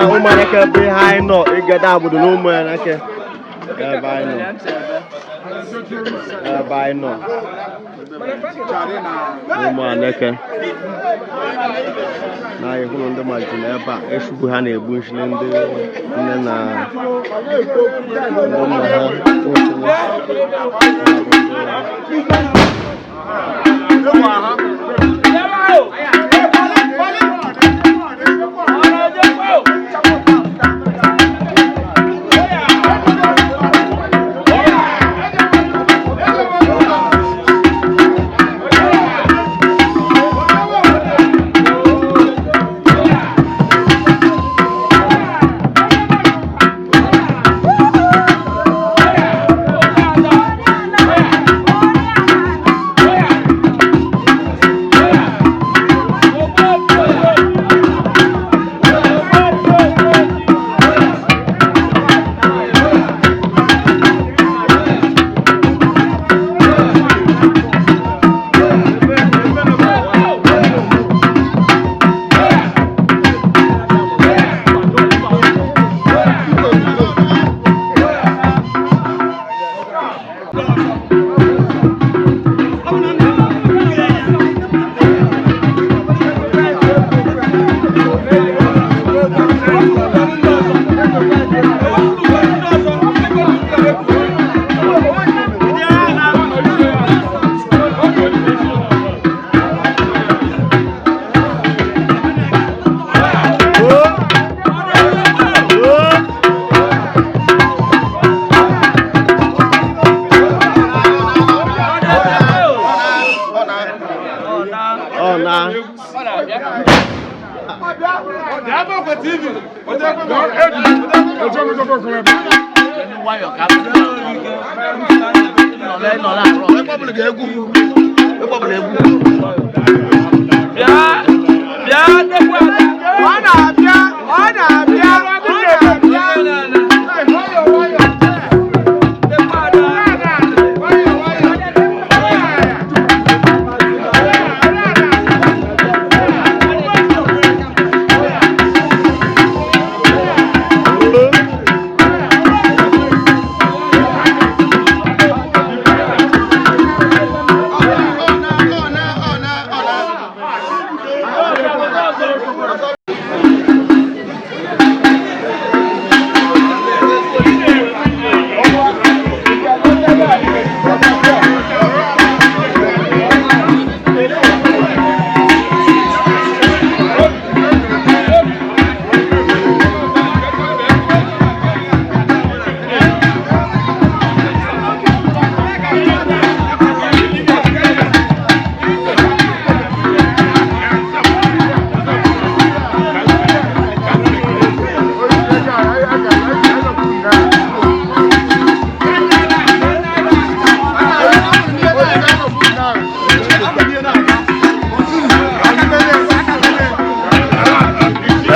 Ụmụaneke bụ ihe anyị nọ Igede Agbudu na Ụmụaneke ebe anyị nọ, ebe anyị nọ Ụmụaneke na anyị hụrụ ndị mmadụ na ebe a esugbu ha na-egbu nshile ndị nne na ndị nna ha nwụchiri. Ọ na Ọ na-abịa, ọ na-abịa, ọ na-abịa.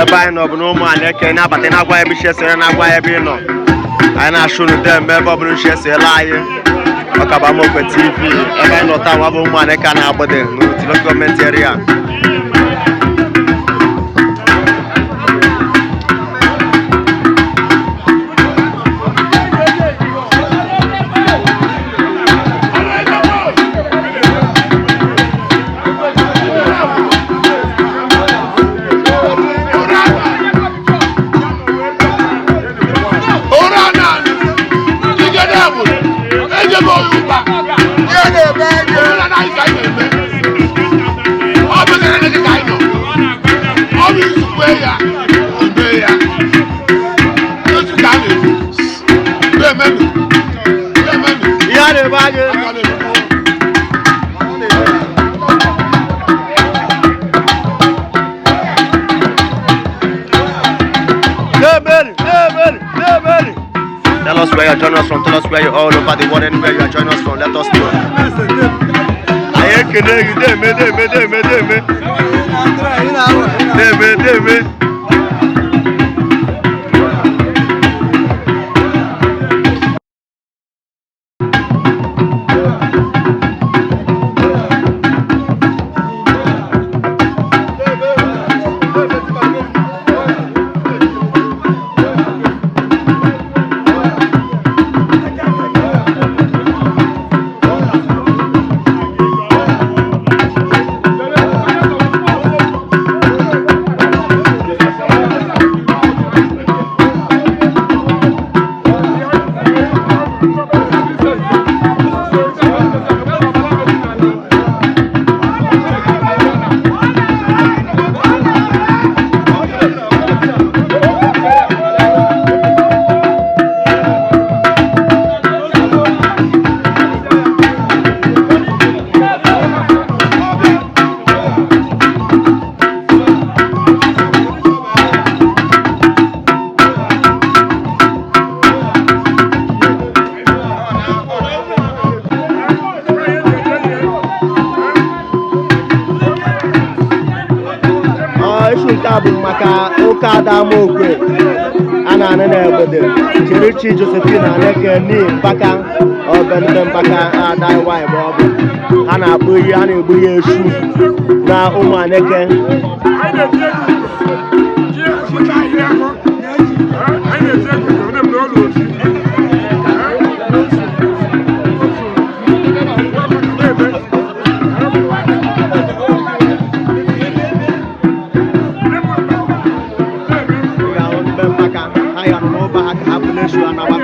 Ebe anyị nọ bụ na Ụmụaneke na-abata na-agwa ebe isi esere na-agwa ebe ị nọ anyị na-achụ unu dem ebe ọ bụla isi esela anyị. Ọkaba Amokwe TV ebe anyị nọ taa nwa bụ Ụmụaneke a na-agbede n'Udi Local Government Area. Ihe a na-eme anyị. Debeli, debeli, debeli. Tell us where you're joining us from. Tell us where you're all over the world. Anywhere you are joining us from, let us know. Anyị ekele gị, deme, deme, deme, deme. Deme, deme. a bụ maka ụka ada Amokwe a na-anị na Egbede Cheruchi Josephine Aneke ni Mbaka ọbende Mbaka ada nwanyị ma ọ bụ ha na-akpụ ihe a na-egbu ya esu na ụmụ Aneke. Ị ga-ahụ ndị be Mbaka ha ya nọ n'ụba ha ka ha bụ n'esu anawa.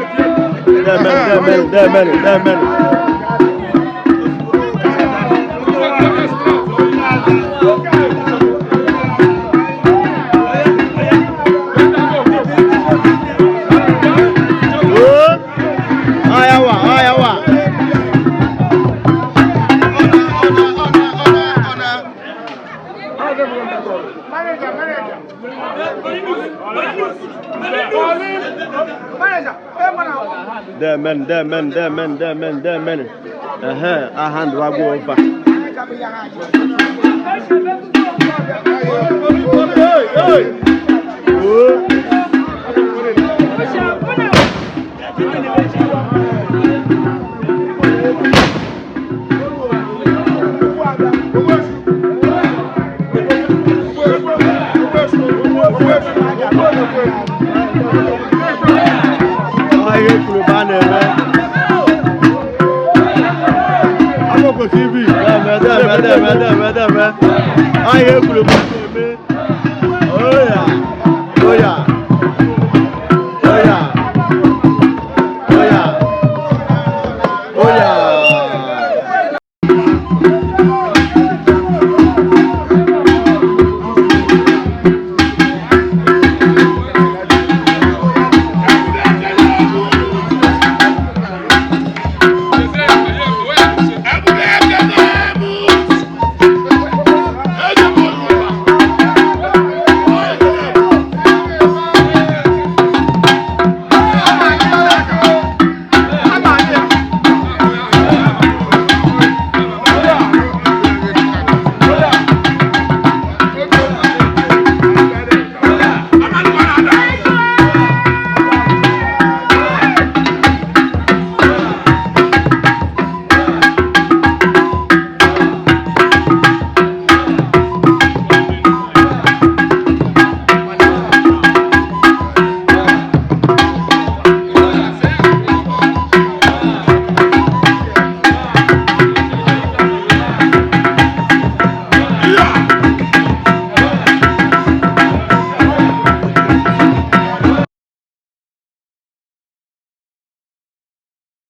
Demenụ, demenụ, demenụ, demenụ. Oo! Ọya wa, ọya wa. Manager, manager. Manager, Demenụ, demenụ, demenụ, demenụ, demenụ. Ehe, aha ndụ agwụ over. Oo! Ọ ihe kwuru bụ a na-eme. Amokwe TV. Deme, deme, deme, deme. Ọ ihe kwuru bụ a na-eme.